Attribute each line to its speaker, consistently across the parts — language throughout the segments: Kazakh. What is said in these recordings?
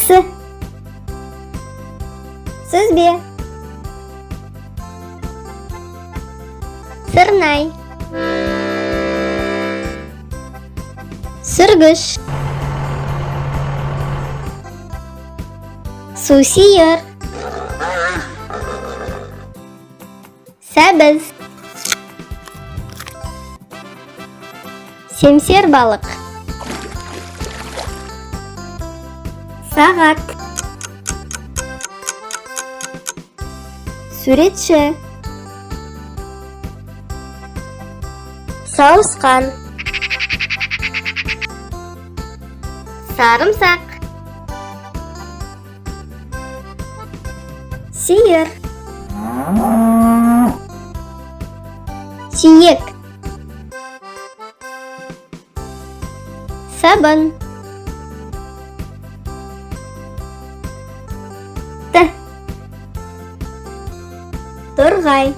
Speaker 1: Бақсы. Сүзбе. Сырнай. Сүргіш. Сусиыр. Сәбіз. Семсер балық. Сағат. Суретші. Сауысқан. Сарымсақ. Сиыр. Сүйек. Сабын. Т. Торғай.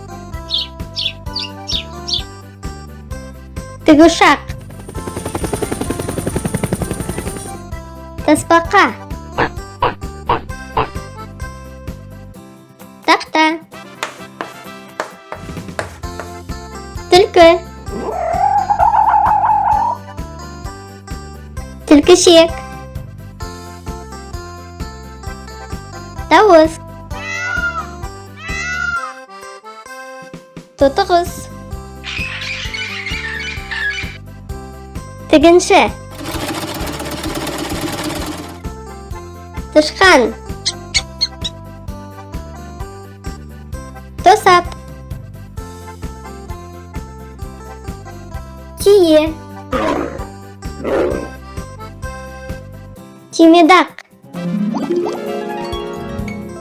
Speaker 1: Тікұшақ. Тасбақа. Тақта. Түлкі. Түлкішек. Дауыс. Тотықұс. Тігінші. Тышқан. Тосап. Түйе. Түймедақ.